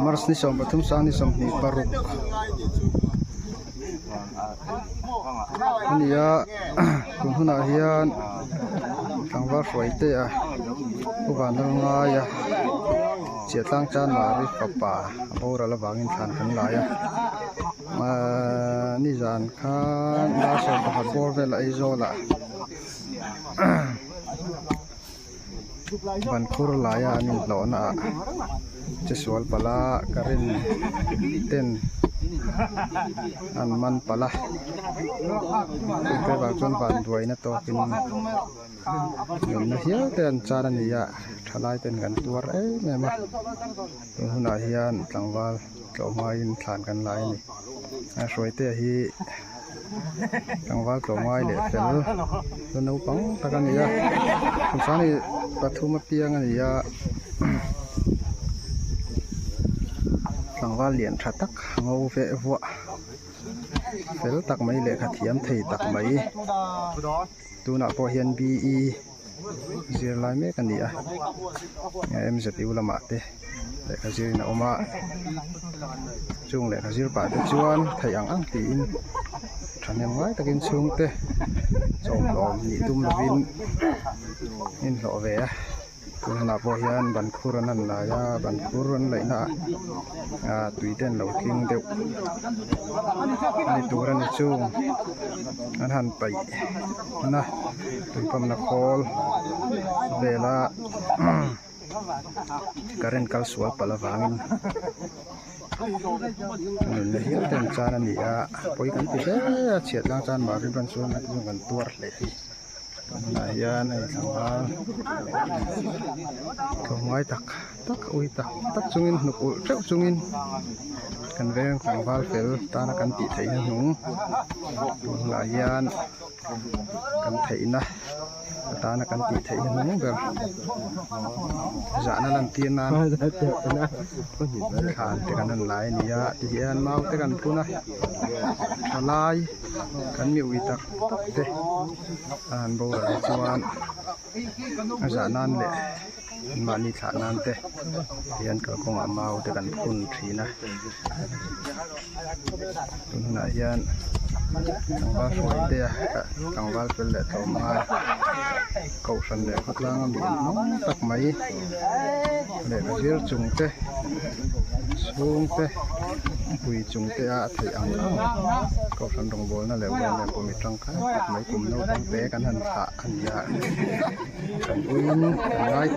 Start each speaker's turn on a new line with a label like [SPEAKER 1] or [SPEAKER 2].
[SPEAKER 1] March ni 13 sang ni 26 a ni a tun hunah hian tlangval hruai te a pu Vanlalngai a Chiahtlang Chanmari fapa a boral avangin thlan kan lai a ahh nizan khan dar 11 bawr vel a Aizawl ah Bankhur laia an inhlawhna ah che sual palh a current ten an man palh a chungte vang chuan vanduaina tawkin nunna hial te an chan a ni a thalai ten kan tuar em em a tun hunah hian tlangval tlawh hmain thlan kan lai a ni a hruaitea hi. Tlangval tlawmngai leh fel la naupang tak a ni a kum 23 a piang a ni a tlangval lian tha tak ngo veh vuah fel tak mai lehkha thiam thei tak mai tunah pawh hian B E zirlai mek a ni a M Z U lamah te lehkha zirin a awm a chung lehkha zir pah te chuan theih ang ang tiin thahnem ngai takin chhungte chawmhlawm nih tum lovin inhlawh ve a tun hunah pawh hian ban khur an han lai a ban khur an laih na ah ah tui te an lo tling deuh a ni tur a ni chung an han paih na tui pump na khawl vela current kal sual palh avangin nunna hial te an chan a ni a pawi kan ti hle a chhiat lang chuan mahni ban chuan a kan tuar hle a ni tunah hian hei tlangval tlawmngai tak tak ui tak tak chungin hnuk ulh teuh chungin kan veng tlangval fel tana kan tih theih na hnung tunah hian kan theihna atana kan tih theih na hnung ber zahna lan tir nan thlan te kan han lai a ni a tihian mau te kan phun a thalai kan mi ui tak tak te a han boral hi chuan a zah nan leh mahni thlah nan te hian kalkawngah mau te kan phun thin a tun hunah hian tlangval hruai te a tlangval fel leh tlawmngai kohhran leh khawtlang a mi hmang tak mai lehkha zir chung te chhung te pui chung te a theih ang ang kohhran rawngbawlna leh uain leh pawh mi tangkai tak mai kum naupang te kan han thlah a ni a kan uiin kan ngai.